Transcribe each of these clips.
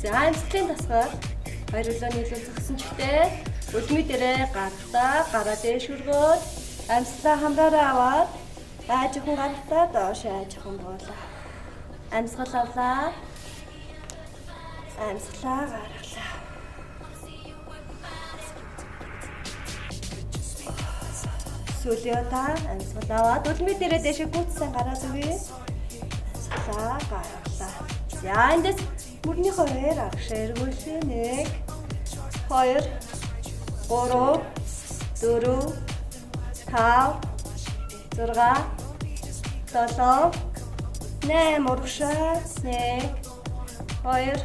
За амьсгалын тасгал хоёр хөлөө нийлүүл зогсон чигтээ өлмий дээрээ гарахтаа гараа дээш өргөөд амьсгалаа хамраараа аваад аажихан гарахтаа доош аажихан буулаа. Амьсгал авлаа. Амьсгалаа гаргалаа. Сүүлийн удаа амьсгал аваад өлмий дээрээ дээшээ гүйтсэн гараад өгье. Амьсгалаа гаргалаа. За эндээс мөрнийхөө хоёр агшаа эргүүлээ. 1 2 3 4 5 6 7 8 урагшаа. 1 2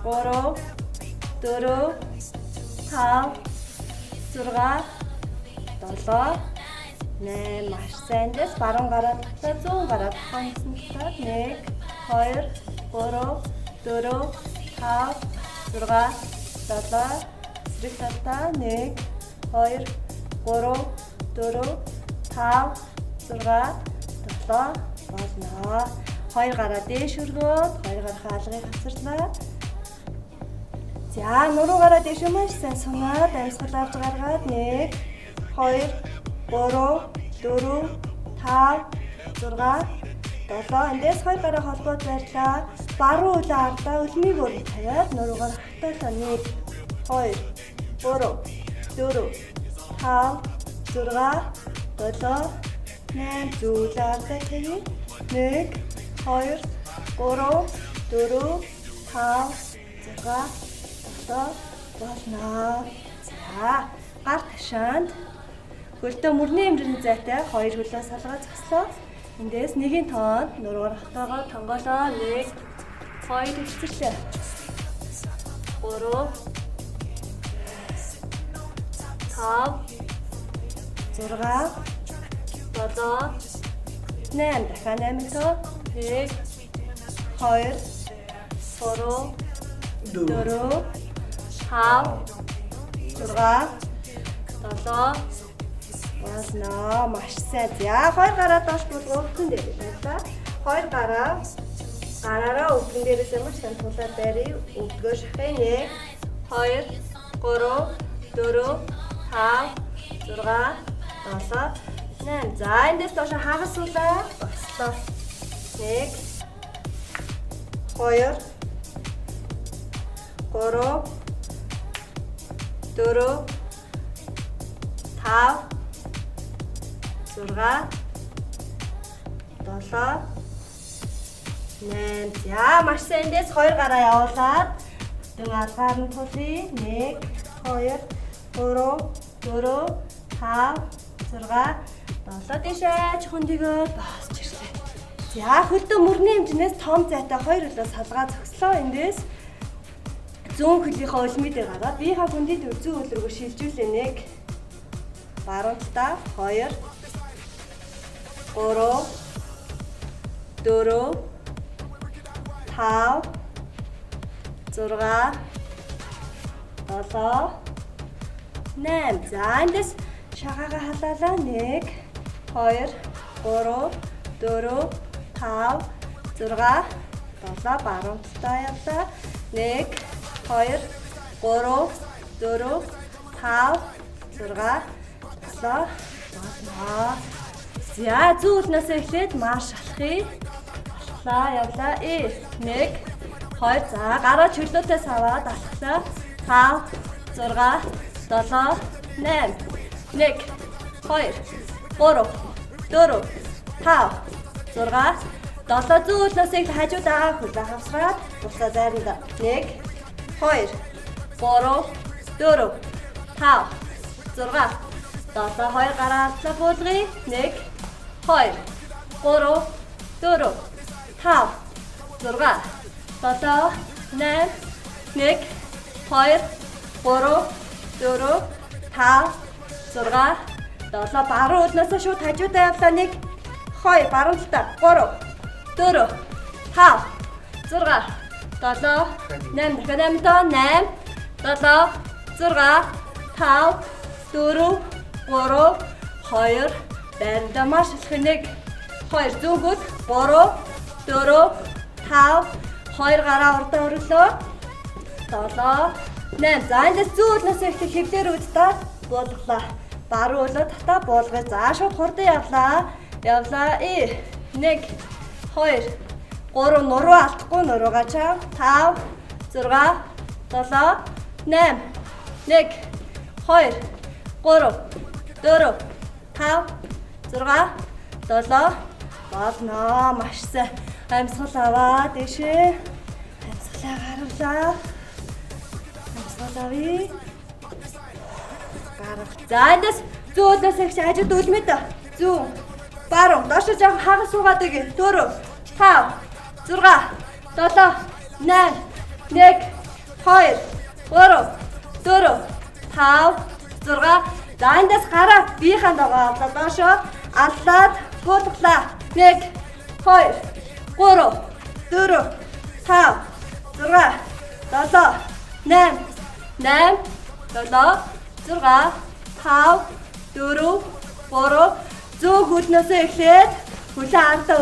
3 4 5 6 7 8 маш сайн. Эндээс баруун гараа татлаа, зүүн гараа тухайн талаар 1 2 3 4 5 6 7 эсрэг талдаа 1 2 3 4 5 6 7 болно. Хоёр гараа дээш өргөөд хоёр гарахаа алгыг хацарлаа. За нуруу гараа дээш маш сайн сунаад амьсгал авч гаргаад 1 2 3 4 5 6 7 эндээс хоёр гараа холбоод байрлаа. Баруун хөлөө ардаа өлмийг өөр тавиад нуруугаар хатаалаа. 1 2 3 4 5 6 7 8 зүүл ардаа тавья. 1 2 3 4 5 6 7 болно. За гар ташаанд хөлдөө мөрний хэмжээний зайтай хоёр хөлөө салгаа зогслоо. Эндээс нэгийн тоонд нуруугаар хатаагаа тонгоолоо. 1 2 хэвцэрлээ. 3 5 6 7 8 дахиад 8 тоо. 1 2 3 4 5 6 7 болно. Маш сайн. За хоёр гараа доош буулгаа өвдгөн дээр байлаа. Хоёр гараа гараараа өвдгөн дээрээс маш сайн тулаад барь. Өвдгөө шахъя. 1 2 3 4 5 6 7 8. За эндээс доош хагас суулаа. Бослоо. 1 2 3 4 5 6 7 8. За маш сайн. Эндээс хоёр гараа явуулаад дөн алгаар нь тулъя. 1 2 3 4 5 6 7 дэшээ чухандыгөө босч ирлээ. За хөлдөө мөрний хэмжээс том зайтай хоёр хөлөө салгаа зогслоо. Эндээс зүүн хөлийнхөө өлмий дээр гараад биеийнхаа гүндий зүүн хөл рүүгээ шилжүүлээ. 1 баруун талдаа 2 3 4 5 6 7 8. За эндээс шагаагаа халаалаа. 1 2 3 4 5 6 7 баруун талдаа явлаа. 1 2 3 4 5 6 7 болно. За зүүн хөлнөөсөө эхлээд марш алхъя. Алхлаа, явлаа. 1 2 за гараа чөлөөтэй саваад алхлаа. 5 6 7 8 1 2 3 4 5 6 7 зүүн хөлнөөсөө эхлээд хажуу дагаа хөлөө хавсгаад буцаа зайранда. 1 2 3 4 5 6 7 2 гараа алдлаа буулгая. 1 2 3 4 5 6 7 8 1 2 3 4 5 6 7 баруун хөлнөөсөө шууд хажуудаа явлаа. 1 2 баруун талдаа 3 4 5 6 7 8 дахиад 8 тоо 8 7 6 5 4 3 2 байрандаа марш алхах 1 2 зүүн хөл 3 4 5 2 гараа урдаа өрлөө. 7, 8. За эндээс зүүн хөлнөөс эхлэх хөвлөр үдтаа буулгалаа. Баруун хөлөө татаа буулгая. За шууд хурдан явлаа. Явлаа. 1 2 3 нуруу алдахгүй нуруугаа чав. 5 6 7 8 1 2 3 4 5 6 7 болно. Маш сайн. Амьсгал аваа дээшээ. Амьсгалаа гаргалаа. Амьсгал авъя. Гарга. За эндээс зөөлөөс их ажид үлмэд. Зүүн. Баруун. Доошо жоохон хагас суугаад өгье. 4 5 6 7 8 1 2 3 4 5 6. За эндээс гараа биеийнхээ дагуу авлаа. Доошо аллаад буулгалаа. 1 2 3 4 5 6 7 8 8 7 6 5 4 3. Зүүн хөлнөөсөө эхлээд хөлөө ардаа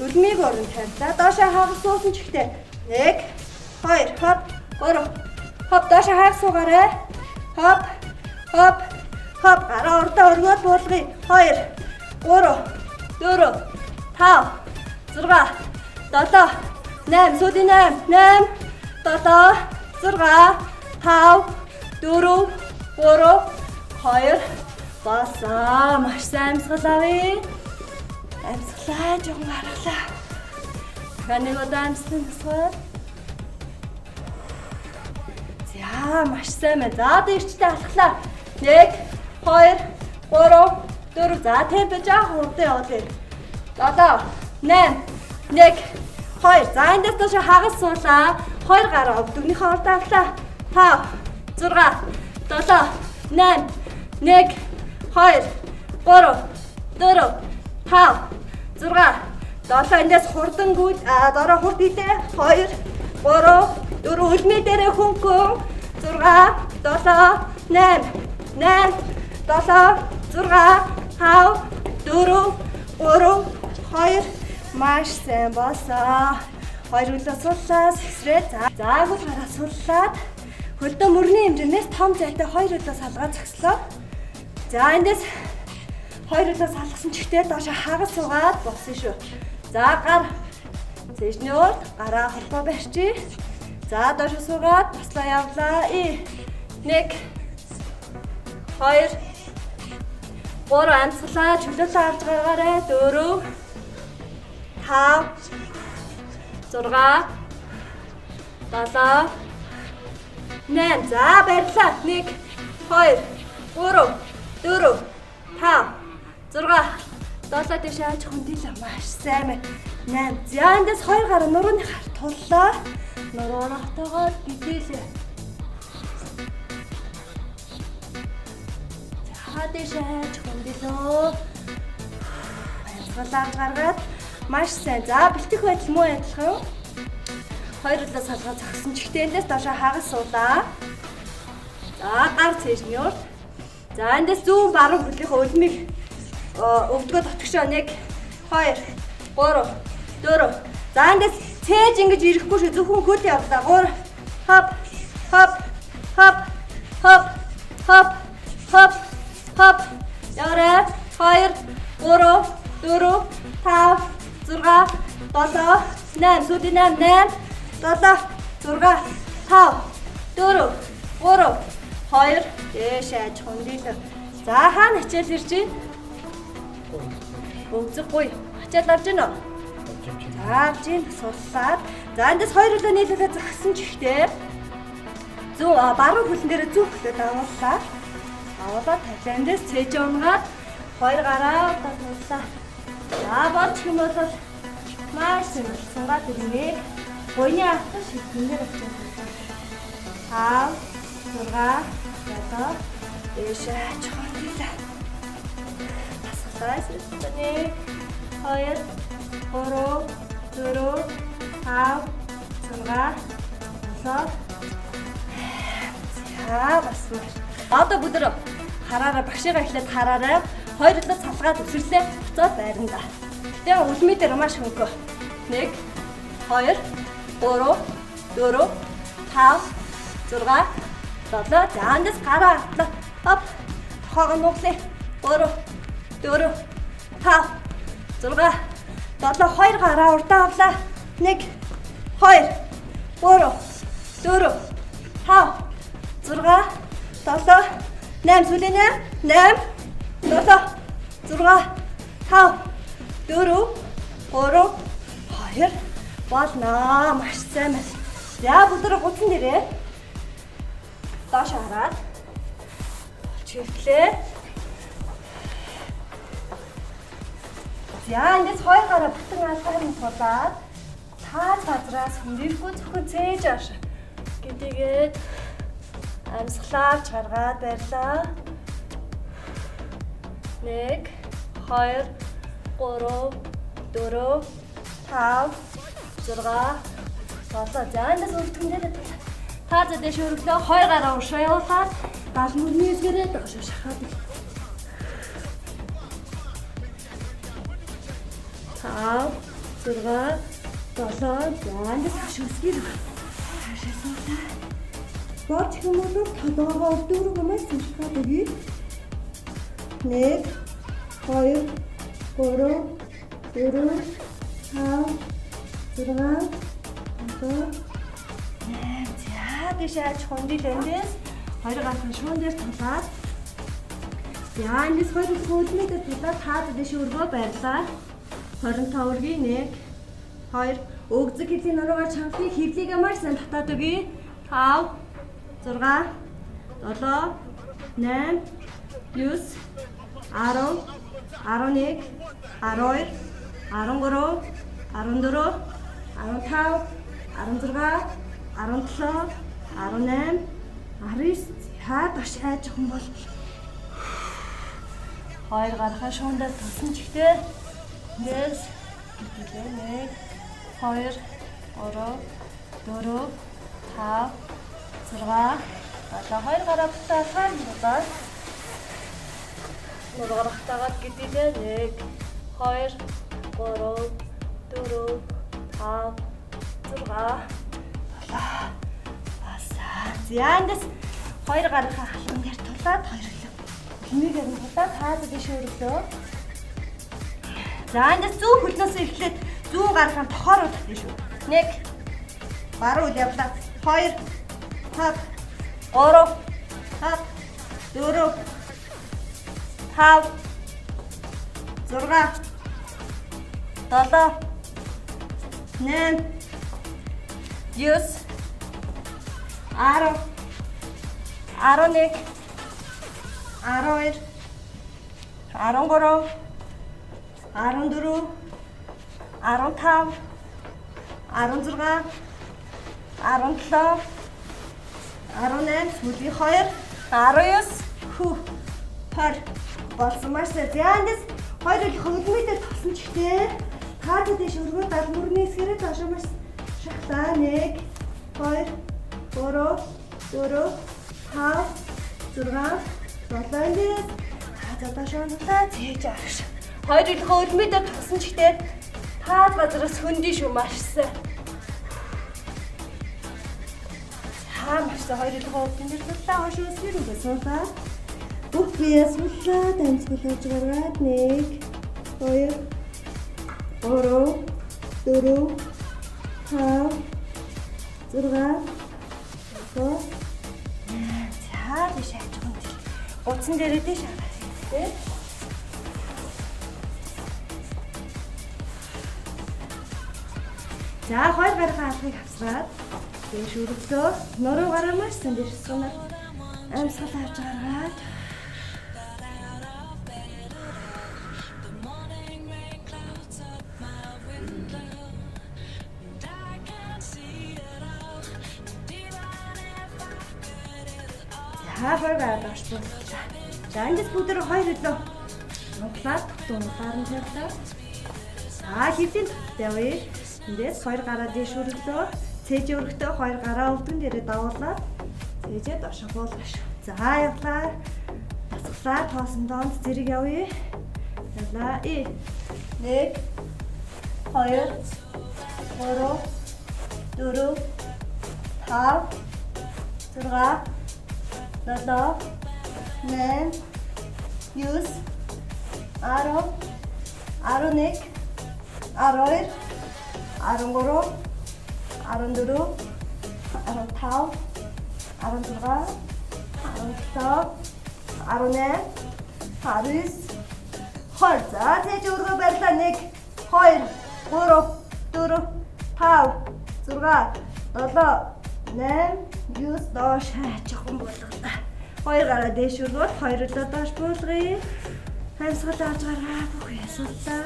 өлмийг уран тавилаа. Доошоо хагас суусан ч ихтэй. 1 2 хоп 3 хоп доошоо хагас суугаарай. Хоп хоп хоп гараа урдаа өргөөд буулгая. 2 3 4 5 6 7 8 сүүлийн 8 8 7 6 5 4 3 2 болсон. Маш сайн амьсгал авъя. Амьсгалаа жоохон гаргалаа. Дахиад нэг удаа амьсгалын тусгаар. За маш сайн байна. За одоо ирчтэй алхлаа. 1 2 3 4. За темпо жоохон хурдан явуулъя. 7 8 1 2. За эндээс доош хагас суулаа. 2 гараа өвдөгнийхөө урд авлаа. 5 6 7 8 1 2 3 4 5 6 7. Эндээс хурдангуй дороо хурд хийлээ. 2 3 4 үлмээ дээрээ хөнгөн 6 7 8 8 7 6 5 4 3 2. Маш сайн болсон. Хоёр хөлөө суллаа, сэгсрээ. За хөл гараа суллаад хөлдөө мөрний хэмжээнээс том зайтай хоёр хөлөө салгаад зогслоо. За эндээс хоёр хөлөө салгасан чигтээ доош хагас суугаад болсон шүү. За гар цээжний урд гараа холбоо барьчих. За доош суугаад баслаа явлаа. 1 2 3 амьсгалаа чөлөөлөө авч гаргаарай. 4 5 6 7 8. За барилаа. 1 2 3 4 5 6 7 дэш ааж хөндөлөө. Маш сайн байна. 8. За эндээс хоёр гараа нурууны хар туллаа. Нуруугаар хотоогоор гидээлээ. За дэш ааж хөндөлөө. Амьсгал авч гаргаад маш сайн. За бэлтгэх байдал муу адилхан. Хоёр хөлөө салгаа зогсон чигтээ эндээс доошоо хагас суулаа. За гар цээжний урд. За эндээс зүүн баруун хөлийнхөө өлмийг өвдгөө дотгошоо 1 2 3 4. За эндээс цээж ингэж ирэхгүй шүү. Зөвхөн хөл явлаа. 3 хоп хоп хоп хоп хоп хоп хоп. Яваарай. 2 3 4 5 6 7 8 сүүлийн 8 8 7 6 5 4 3 2 дээш аж хөндөлөө. За хаана хичээл ирж байна? Өвзөхгүй. Хичээл авч гинөө? За авч гин суллаад. За эндээс хоёр хөлөө нийлүүлээ зогссон чигтээ. Зүүн баруун хөлн дээрээ зүүн хөлөө дагууллаа. Агуулаад тавилаа. Эндээс цээж унгаад хоёр гараа удаа туллаа. За болж юм бол маш сайн ирнэ. Буйны автан шидгэнээр авчих. 5 6 7 дээш аж хөндөлөө. Тасгалаа. 1 2 3 4 5 6 7. За бас маш. Одоо бүгд хараараа багшигаа эхлээд хараарай. Хоёр хөлөө салгаад өсөрлөө. Буцаад байрна. Тэгээ үлмээ дээр маш хөнгөө. 1 2 3 4 5 6 7. За эндээс гараа автлаа. Хоп. Тохоогоо нуглаа. 3 4 5 6 7. 2 гараа урдаа авлаа. 1 2 3 4 5 6 7 8. Сүүлийн 8 7 6 5 4 3 2 болноо. Маш сайн байна. За бүгдээ гуцсан дээрээ доош хараад чивтлээ. За эндээс хоёр гараа бүтэн алгаар нь тулаад тааз газраас хөндөхгүй зөвхөн цээж ааш гэдийгээд амьсгалаач гаргаад барьлаа. 1 2 3 4 5 6 7. За эндээс өвдгөн дээр тааз дээш өргөлөө. Хоёр гараа уршаа явуулаад гал мөрний эсгэрээ доош шахаад 5 6 7. За эндээс хаш өсгий. Хашаа суулаа. Болж юм бол толгоогоо дөрөв хүмүүс шахаад өгье. 1 2 3 4 5 6 7 8. За тийш аж хундил эндээс хоёр гархан шуун дээр тулаад. За эндээс хоёр хөлмөд тулаад таад дэш өргөө барьлаа. 25 өргөе. 1 2 өгзөг хөвлийн нуруугаар чанхлыг хөвлийг маш сайн татаад өгье. 5 6 7 8 9 10 11 12 13 14 15 16 17 18 19. За доош айж хон бол хоёр гарахаа шуундаа тусан ч ихтэй. Эндээс гэдгэлээ. 1 2 3 4 5 6 7. Хоёр гараа бүтэн алгаар нугаад нургарахтайгаад гэдгэлээ. 1 2 3 4 5 6 7. Басаа. За эндээс хоёр гарахаа халуун дээр тулаад хоёр хөлөө хэмээгээр нь тулаад тааза дэш өргөлөө. За эндээс зүүн хөлнөөс эхлээд зүүн гарахаа тохоруулах дэш үү. 1 баруун үл явлаа. 2 5 3 5 4 5 6 7 8 9 10 11 12 13 14 15 16 17 18 сүүлийн 2 19 20 болсон маш сайн. За эндээс хоёр их хөлмөдөө тосон ч ихтэй тааж дэш өргөө гал мөрний эсгэрээ доошоо маш шахлаа. 1 2 3 4 5 6 7. Эндээс тааж доошоо нулаа зээж агш. Хоёр их хөлмөдөө тосон ч ихтэй тааз газараас хөндөй шүү маш сайн. За маш сайн. Хоёр их хөлмөдөө туллаа хошуу өсгөр үгээ суулаа. Бүх бие суулаа дамжуулж гаргаад 1 2 3 4 5 6 7. За тийш аж хүнд. Гуцсан дээрээ тийш хараа. Тэ? За хоёр гарахаа алгыг хавсраад дээш өргөлөө. Нуруу гараа маш сайн дээш сунаа. Амьсгал авч гаргаад. За хоёр гараа доош бууллаа. За эндээс бүгд хоёр хөлөө нуглаад дундлаар нь тавилаа. За хөвлийн таттай явъя. Эндээс хоёр гараа дээш өргөлөө. Цээж өргөтөө хоёр гараа өвдгөн дээрээ давуулаад цээжээ доош буулгах шүү. За явлаа. Дасглаа тоосон донд зэрэг явъя. Явлаа. 1 2 3 4 5 6 7 8 9 10 11 12 13 14 15 16 17 18 19 20. За цээж өргөө барьлаа. 1 2 3 4 5 6 7 8 9 доош хаачихсан болголаа. Хоёр гараа дээш өргөөд хоёр өдөө доош буулгая. Амьсгал авч гаргаа бүх ясаллаа.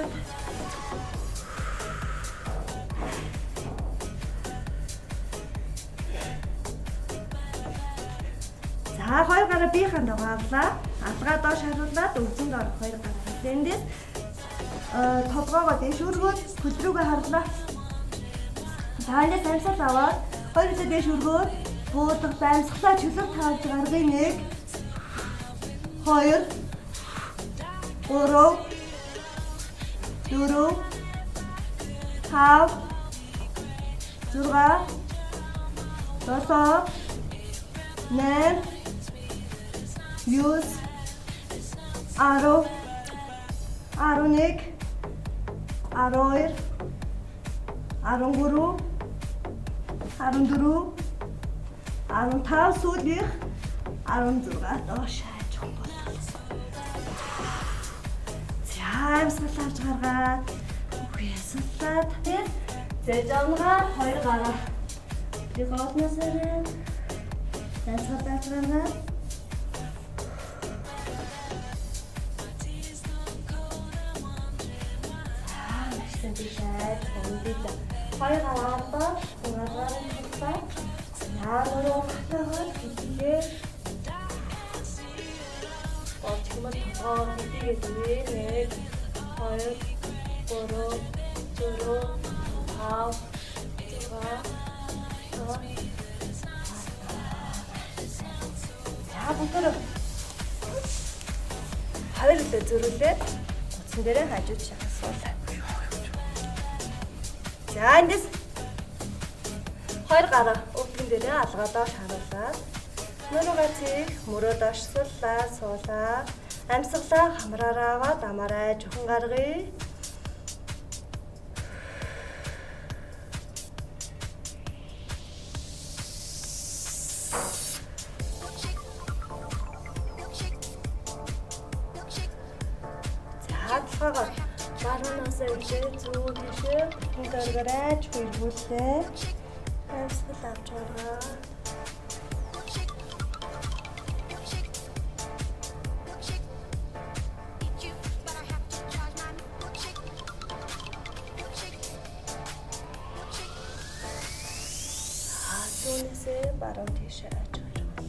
За хоёр гараа биеийн дагуу авлаа. Алгаа доош харуулад өвзөн доор хоёр гараа. Эндээс толгоогоо дээш өргөөд хөл рүүгээ харлаа. За эндээс амьсгал аваад хоёр өдөө дээш өргөөд буулгад амьсгалаа чөлөөр тааж гаргая. 1 2 3 4 5 6 7 8 9 10 11 12 13 14 15 сүүлийнх 16 доош хайж боллоо. За амьсгал авч гаргаад үхээсэлээд зэж авнгаа хоёр гараа. Би гоолноос арай амьсгал авч гаргаад бишээд өндөд хоёр гараа доош унагаар нь харлаа. Наа нөрөө хэдийгээр болж юм толгоо хэдийгээр 1 2 3 4 5 6 7. За бүгд хоёр үлээ зөрүүлээд гуцсан дээрээ хажууд шахах суулаа. За эндээс хоёр гараа өвдгөн дээрээ алгаа доош харуулаад нөрөөгөө цэх мөрөө доош суллаа суулаа. Амьсгалаа хамраараа аваад амаарай жухан гаргая. За толгоогоо баруунаас эхлээ зүүн тишээ бүтэн дөргөрэй чүргүүлээ. Амьсгал авч гаргаа. Зүүнээсээ баруун тишээ аж гаргал.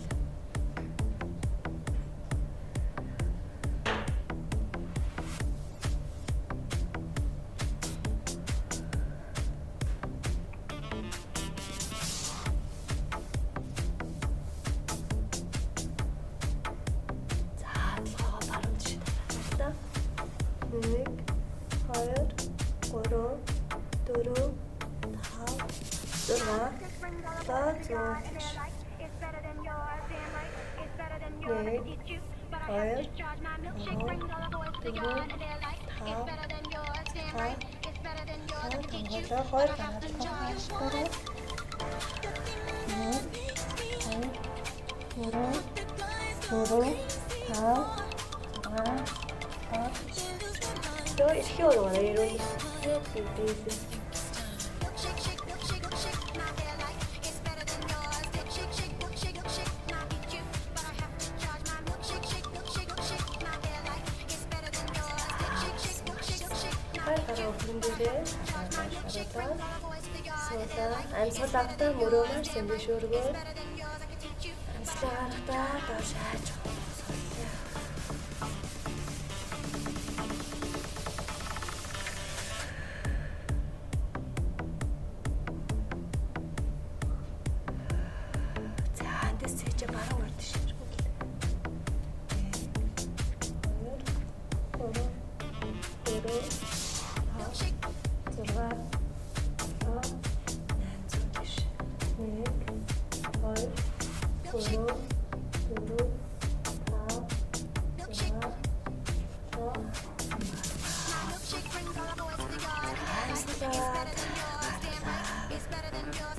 За толгоогоо баруун тишээ татгалаа. 1 2 3 4 5 6 7 зүүн тийш. 1 2 3 4 5 6 7 2 гараад 3 1 2 3 4 5 6 7 또 이렇게 오는 이런 Амьсгал авахтаа мөрөөгөр сэмбиш өргөө. Амьсгалаа гаргахдаа доош хайж суулаа. За эндээс цээжээ баруун гар тийш өргөөл. 1 2 3 4 5 6 7 1 2 3, 4, 5, 6, 7. Амьсгалаад гаргалаа.